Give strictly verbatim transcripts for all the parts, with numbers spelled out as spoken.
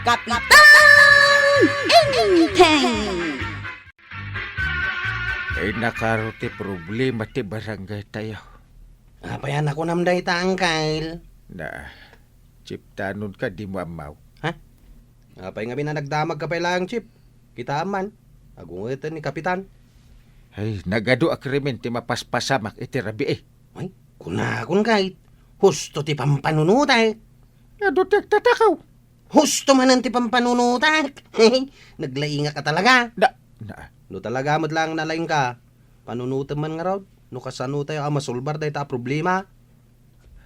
Kapitan Enteng! Ay, nakaro ti problema ti barangay tayo. Apay a nakunam dayta, Angkel? Na, Chief, tanod ka, di mo ammaw. Ha? Apay ngamin a nagdamag ka pay laeng, Chief? Kitaem man, agungeten ni Kapitan. Ay, nagadu a krimen ti mapaspasamak iti rabii. Ay, kunakon kay, husto ti pampanunotek. Adu ti agtatakaw. Husto manen ti pampanunotek. Naglaingak a talaga. Da, na. No talaga met laeng nalaingka, panunotem man ngarud no kasano tayo a masolbar dayta a problema.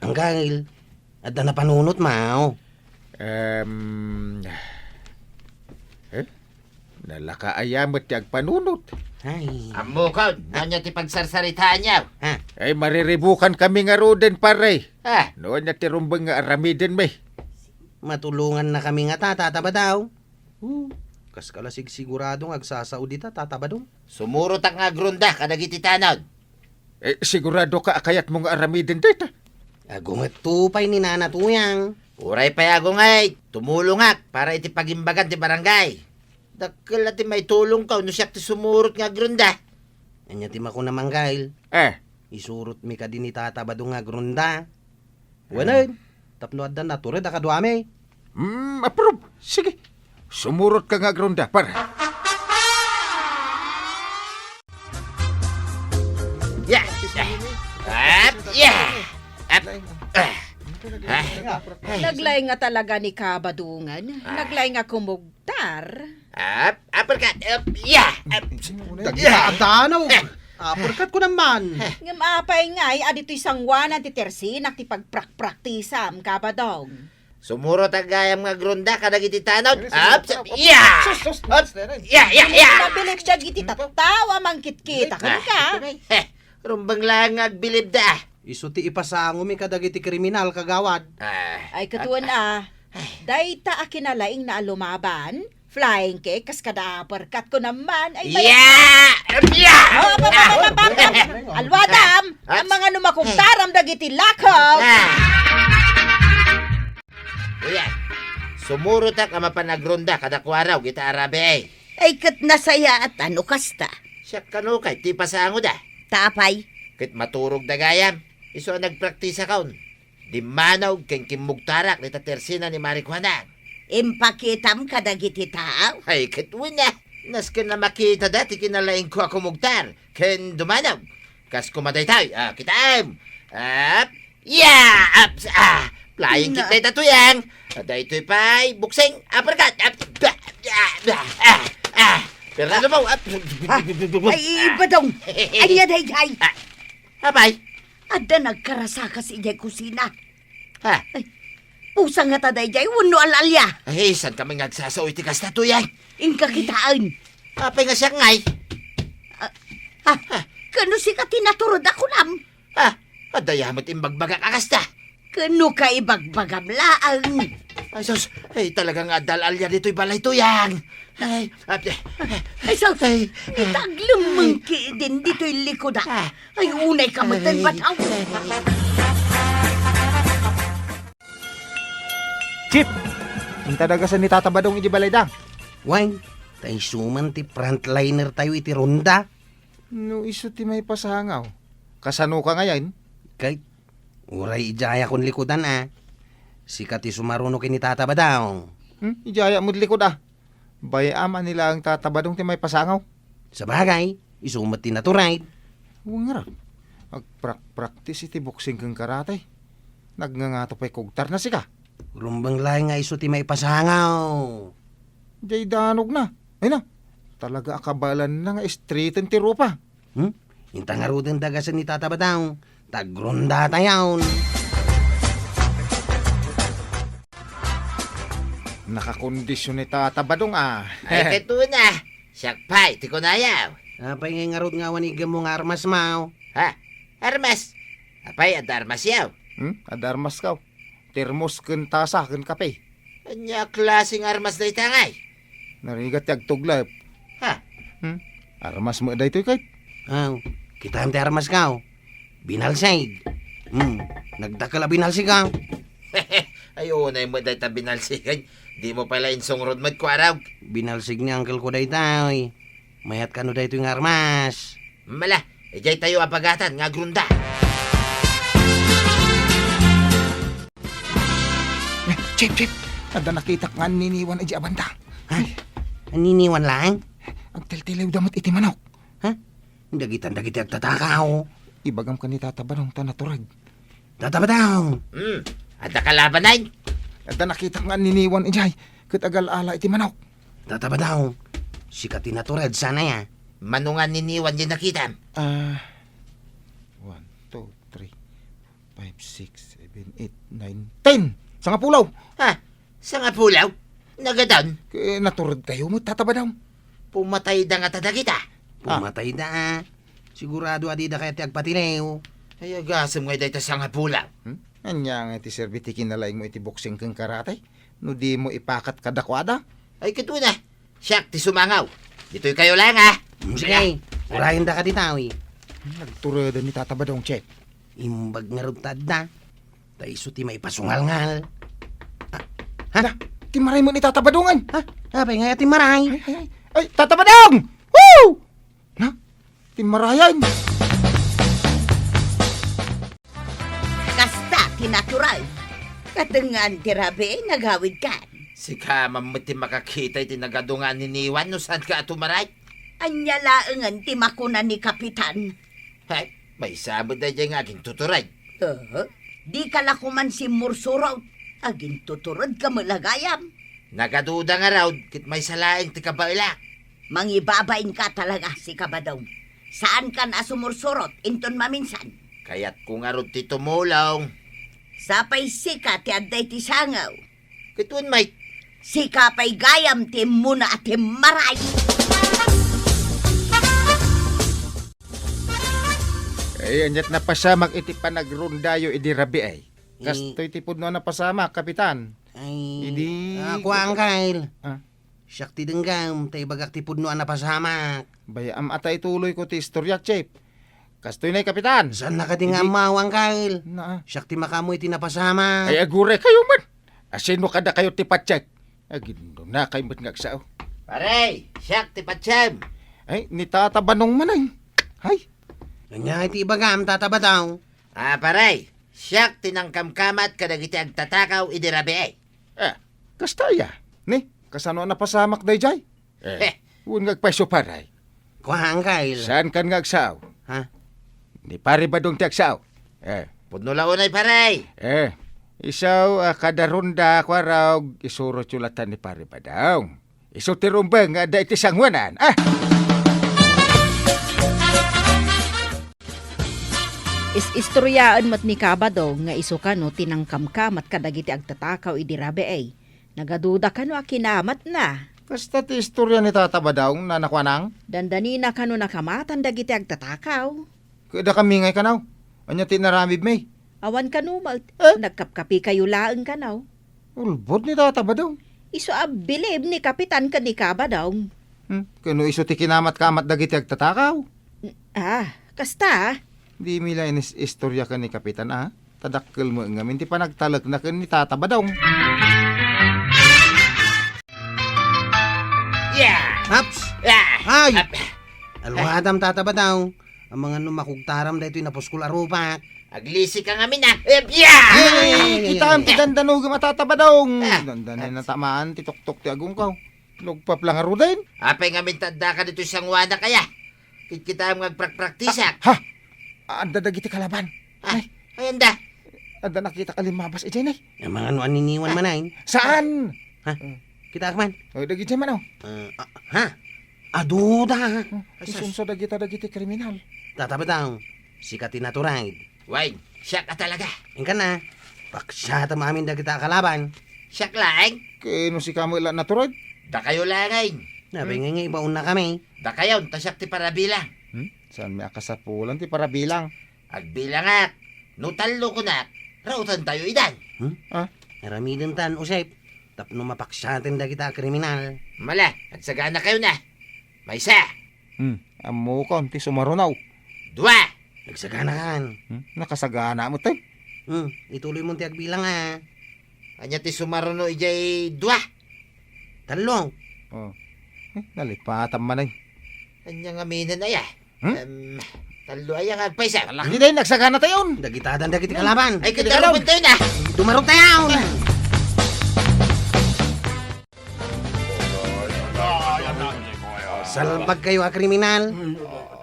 Angkel, adda napanunotmo? Em, eh? Nalaka aya met ti agpanunot. Ay. Ammokon, no ania ti pagsarsaritaanyo? Ha? Ay, mariribukankami ngaruden, pare. Ah. No ania ti rumbeng nga aramidenmi? Matulongannakami ngata, Tata Badong. Hmm, kaska la sigsigurado nga agsasao dita, Tata Badong. Sumurotak nga agronda kadagiti tanod. Eh, siguradoka a kayatmo nga aramiden dayta? Agungetto pay ni Nana Tuyang. Uray pay agunget, tumulongak para iti pagimbagan ti barangay. Dakkel la ti maitulongko no siak ti sumurot nga agronda. Ania ti makunam, Angkel? Eh. Isurotmi kadi ni Tata Badong nga agronda. Wen, tapno adda natured a kaduami. Mm, approve. Sige. Sumurotka nga agronda, par. Yeah! Up! Yeah! Up! Ah. Ah. Naglaing a talaga ni Kabadongan. Ah. Naglaing a kumugtar. Up! Uppercut! Up! Yeah! Up! Dagita a danog! Ah. Uppercut ko naman! Ngem apay ngay a ditoy sangoanan ti tersinak ti pagprakpraktisam, Kabadong? Sumurotak gayam nga agronda kadagiti tanod. Sige, sige, up, up, up. Yeah! Sus, sus, up. Sus, Neneng. Yeah, yeah, yeah! Nabilib siya giti tattao a mangkitkita. Ah, kenka. Ito, Nay. Heh, rumbeng laeng nga agbilibda. Isu ti ipasangomi kadagiti kriminal, kagawad. Ah, ay, katuen, ah, ah. Dayta a kinalaingna a lumaban, flying kick, kas kada uppercut ko naman. Ay, yeah! Yeah! Oh, apa, apa, apa, apa, apa. Alwadam, ah, ang mga numakugtaram dagiti lakog. Ah. Uyan, sumurotak a mapan agronda kadakuaraw ita a rabii. Ay, ket nasayaat a no kasta. Siak kano kay ti pasangoda. Ta apay? Ket maturogda gayam, isu a nagpraktisakon. Dimmanog ken kimmugtarak dita tersina ni Mari Juana. Impakitam kadagiti tao? Ay, ket wen a, nasken a makitada ti kinalaingko a kumugtar ken dumanog. Kas koma daytoy, ah, kitaem. Ap, Ya! Aps! Ah! Flying kick dayta, Tuyang! Daytoy pay, boxing, uppercut! Ap-, ah! Ah! Ah! Fernando Pau! Ap-, ha? Ay, Badong! Ania daydiay? Ah! Apay? Adda nagkarasakas idiay kusina. Ha? Ay, pusa ngata daydiay wenno al-alia? Ay, saan kami nga agsasao iti kasta, Tuyang? Inka kitaen. Apay nga siak ngay? Ah, ah, kano sika ti natured a kunam? Ah, adda ya met imbagbagak a kasta. Kano ka ibagbagam laeng? Ay, sus, ay, talaga nga adda al-alia ditoy balay, Tuyang. Ay, ah, ay, sus, ay, itaglemmeng ki din ditoy likoda. Ah. Ay, unay ka met, ay, bataw. Chief, inta dagasen ni Tata Badong iti balayda. Wen, ta isu man ti frontliner tayo iti ronda. No isu ti maipasangaw, kasano ka ngayen? Kay, uray idiayakon likodan a. Sika ti sumaruno ken ni Tata Badong. Hmm? Idiayak met likod a. Bay-am a ni laeng Tata Badong ti maipasangaw. Sabagay, isu met ti natured. Wen ngarud, agprak-practice iti boxing ken karate. Nagngangato pay kugtarna sika. Rumbeng laeng nga isu ti maipasangaw. Diay danogna. Ay na, talaga a kabaelanna nga straighten ti rupa. Hmm? Inta ngaruden dagasen ni Tata Badong, ta agronda tayon. Nakakondisyon ni Tata Badong, ah. Ay, ket una, siak pay ti kunayo. Apay ngay ngarud nga awan iggemmo nga armasmo? Ha? Armas? Apay, adda armasyo? Hmm? Adda armasko. Termos ken tasa ken kape. Ania a klase nga armas dayta ngay? Narigat ti agtuglep. Ha? Hmm? Armas met daytoy, kay? Aw, kitaem ti armasko. Binalsig. Hmm, nagdakkel a binalsig, a. Ay, unay met dayta binalsigen. Dimo pay la insungrod met, Kuarog. Binalsig ni uncle ko daytoy. Mayat kano daytoy nga armas. Mala, idiay tayo a bagatan nga agrunda. Eh, Chip, Chip, adda nakitak nga anniniwan idiay a banda. Ha? Anniniwan laeng? Agtiltiliwda met iti manok. Ha? Dagitan dagiti agtatakaw. Ibagam ken ni Tata Badong ta natureg. Tata Badong! Hmm, adda kalabanen? Adda nakitak nga anniniwan idiay, ket agal-ala iti manok. Tata Badong, sika ti natured, saan aya? Mano nga anniniwan diay nakitam? Ah, one, two, three, five, six, seven, eight, nine, ten! Sangapulo! Ha? Sangapulo? Nagadan? Ket natured kayo met, Tata Badong. Pumatayda ngata dagita? Ah. Pumatayda, ah. Sigurado a dida kayat ti agpatiliw. Ay, agasem nga dayta sangapulo. Hmm? Ania nga ti serbi ti kinalaingmo iti boxing ken karate? No dimo ipakat kadakuada? Ay, ket una, siak ti sumangaw. Ditoy kayo laeng, ah. Mm, sige, urayenda ka dita, wi. Nagturedan ni Tata Badong, Chef. Imbag ngarud ta adda. Ta isu ti maipasungalngal. Ah, ha? Da, timmaray met ni Tata Badong, ay. Ha? Apay nga timmaray? Ay, ay, ay. Ay, Tata Badong! Woo! Na? Timmarayan? Kasta ti natural. Katengngaan ti rabii, nagawidkan. Sika man met ti makakita iti nagadu nga anniniwan no saanka a tumaray. Ania laengen ti makuna ni Kapitan? Hay, maysa met daydiay nga agintutured. Aha. Dika la koman simmursurot. Agintuturedka met la gayam. Nagaduda ngarud ket maysa laeng ti kabaelak. Mangibabainka talaga, sika Badong. Saankan a sumursurot inton maminsan. Kayatko ngarud ti tumulong. Sapay sika ti adda iti sangaw. Ket wen, Mike. Sika pay gayam ti immuna a timmaray. Ay, aniat napasamak iti panagrondayo idi rabii, ay. Eh. Kastoy ti pudno a napasamak, Kapitan. Ay, idi ako, Uncle. Ah. Siak ti denggem, ta ibagak ti pudno a napasamak. Bay-am a ta ituloyko ti istoriak, Chef. Kastoy nay, Kapitan. Saan na kadi nga ammo, Uncle? Na. Siak ti makaammo iti napasamak. Ay, aguray kayo man. Asino kadakayo ti patsyek? Aginno na kay met nga agsao. Pare, siak ti patsem. Ay, ni Tata Banong man ay. Hay. Ania ti ibagam, Tata Banong? Ah, pare, siak ti nangkamkamat kadagiti agtatakaw idi rabii. Eh, kasta aya? Ni, kasano a napasamak daydiay? Eh, eh. Wen nga agpayso, pare. Kuan, Uncle. Saan kan nga agsao? Ha? Ni Pare Badong ti agsao. Eh. Pudno la unay, pare. Eh, isu a kada ronda, Kuarog, isurotyo latta ni Pare Badong. Isu ti rumbeng nga adda iti sangoanan. Ah! Is-istoriaen met ni Kabadong nga isu kano ti nangkamkamat kadagiti agtatakaw idi rabii. Nagaduda kano a kinamatna. Kasta ti istoria ni Tata Badong, Nana Kuanang? Dandanina kano nakamatan dagiti agtatakaw. Ket dakami ngay kano? Ania ti inaramidmi? Awan kano met. Eh? Nagkapkapi kayo laeng kano. Ulbod ni Tata Badong. Isu a bilib ni Kapitan ken ni Kabadong. Hmm? Ken no isu ti kinamat-kamat dagiti agtatakaw? Ah, kasta. Dimi la inis-istorya ken ni Kapitan, a? Ta dakkel met ngamin ti panagtalekna ken ni Tata Badong. Yeah! Haps! Yeah! Ay! Ap- Alwadam, Tata Badong. Amangan no makugtaram daytoy napuskol a rupak. Aglisika ngamin, a. Eh, yeah! Ay, ay, ay, ay, kitaem ti dandanogem a Tata Badong. Ah. Dandanen natamaan ti tuktok ti agungkaw. Nagpapla ngaruden. Apay ngamin ta addaka ditoy sangoanak aya? Kitkitaem nga agprakpraktisak. Ha? Ha? Adda dagiti kalaban. Ah, ay. Ay, anda? Adda nakitak a limmabas idiay, nay. Amangan no anniniwan man, ay. Saan? Ha? Hmm. Kitaak man. O, dagidiay man, o. Ah, ah, ha? Aduda. Hmm. Asus. Isunso dagita dagiti kriminal. Tata Badong, sika ti natured. Wen, siak a talaga. Inka na. Paksiatem amin dagita a kalaban. Siak laeng? Ken no sika met la natured? Dakayo laeng. Apay nga ibaonnakami? Dakayon, ta siak ti parabilang. Hmm? Saanmi a kasapulan ti parabilang? Agbilangak. No tallo kunak, rautentayo idan. Hmm? Ah? Aramidentan, Usep, tapno mapaksiaten dagita a kriminal. Mala, agsaganakayon a. Maysa. Hmm, ammokon ti sumaruno. Dua. Nagsaganakan. Hmm, nakasagana met, eh. Hmm, ituloymon ti agbilang, a. Ania ti sumaruno idiay dua? Tallo. Oh. Eh, nalipatan man ay. Anya nga minen aya? Hmm? Em, tallo aya nga agpaysa. Laki din, nagsagana tayon. Dagitadan dagiti kalaban. Ay, kita Dagitadan. Tayo na. Dumarong tayo. Salbag kayo a kriminal.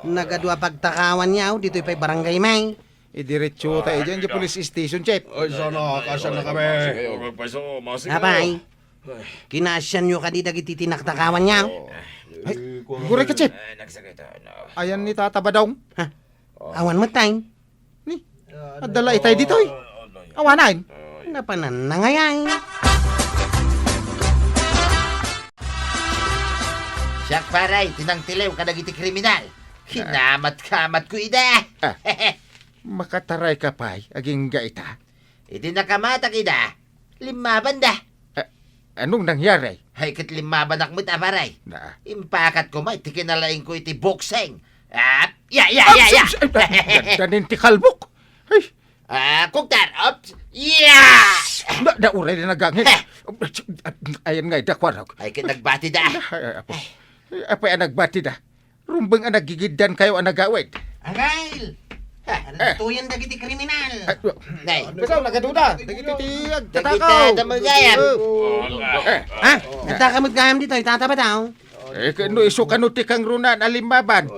Nagadua pagtakawan yaw, ditoy pay barangay may. Idiretso tayo dyan, dyan police station, Chief. Ay, sana, kasan na kami. Sige, magpaiso, masige. Apay, kinasian yo kadi dagiti tinaktakawan niya? Ay, guray ka, Chief. Ayan ni Tata Badong. Ha? Awan met tayo. Ni, adala itay ditoy. Awanan. Napanan na ngay ay. Siak, pare, tinangtiliw kadagiti kriminal. Kinamat-kamat ko ida. Ah. Makataray ka pay, agingga ita? Iti nakamatak ida, limmabanda. Ah, anong nangyari? Hay, ket limmabanak met a, pare. Na. Impakat ko met ti kinalaing ko iti boksing. Ah, ya, ya, ya, ya. Ay, ay, ay, ay, danin ti kalbok. Ay. Ah, kugtar, oops. Ya! Na, nauray na nagangin. Heh. Ayan nga, ida, kuarog. Ay, ket nagbati da. Ay, ay, apo. Ay. Apay a nagbati da? Rumbeng a nagigiddan kayo a nagawid. Angkel! Eh, eh. Adtoyen dagiti kriminal. Ay, wa- Nay. Basta nagaduda. Dagiti ti Dagiti agtatakaw. Tamangayan. Oh. Eh. Ha? Adda ka met gayam ditoy, Tata Badong? Eh, ken no isu kano ti kangrunan a limmaban.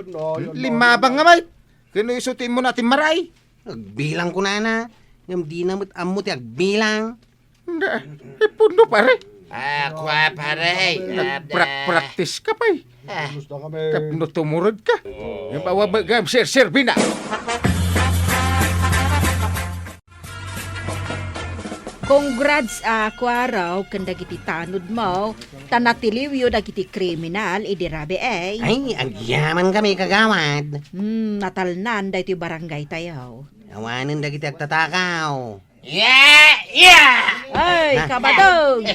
Limmaban nga met. Ken no isu ti immuna ti maray. Agbilang kunana. Ngem dina met ammo ti agbilang. Nda, ipunno, pare. Ah, kua, pare. Nagprak-practice ka pay. Ah. Tapno tumurod ka. Yung bawa ba, gam, sir, sir, bina. Congrats, ah, Kuaraw, ken dagiti tanod mo. Ta natiliwyo dagiti kriminal idi rabii, eh. Ay, agyaman kami, kagawad. Hmm, natalnan daytoy barangay tayo. Awanen dagiti agtatakaw. Yeah! Yeah! Ay, ha? Kabadong!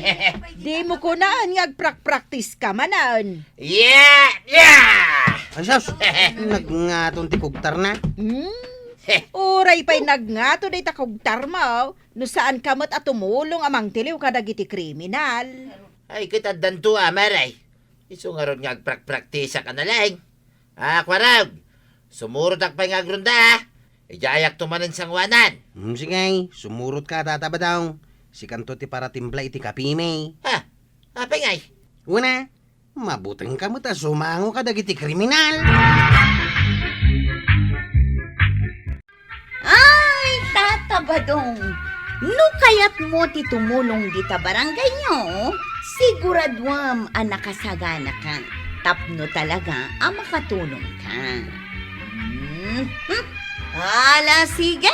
Di mo kunaan nga agprak-practice ka manen. Yeah! Yeah! Ay, sus! Nagngaton ti kugtar na. Hmm? Uray pay nagngato dayta kugtar mo, no saan ka met a tumulong a mangtiliw kadagiti kriminal. Ay, ket addanto a, maray. Isu ngarud nga agprak-practice ka na laeng. Ah, Kuarog, sumurotak pay nga agrunda, ah. Idiayakto manen sangoanan. Hmm, sige, sumurot ka, Tata Badong. Sikanto ti paratimpla iti kapimi. Ha? Apay ngay? Una, mabuteng ka met a sumango kadagiti kriminal. Ay, Tata Badong, no kayatmo ti tumulong dita barangayyo, siguraduem a nakasaganaka tapno talaga a makatulongka. Hmm, hmm. Ala, sige!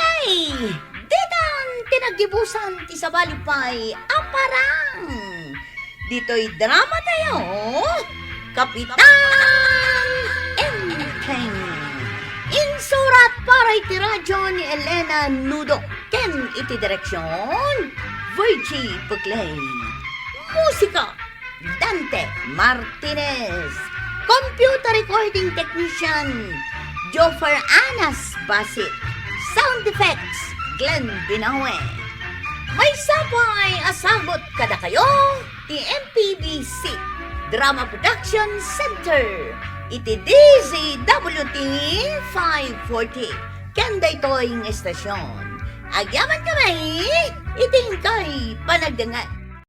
Ditan ti naggibusan ti sabali pay a parang! Ditoy drama tayo, Kapitan Enteng. Insurat para iti radyo ni Elena Nudo ken iti direksion, Virgie Puclay. Musika, Dante Martinez. Computer recording technician, Joffer Anas Basit. Sound effects, Glenn Binawe. Maysa pay a sagut kadakayo ti M P B C Drama Production Center iti D Z W T five forty ken daytoy nga estasion. Agyaman kami iti inkay panagdengngeg.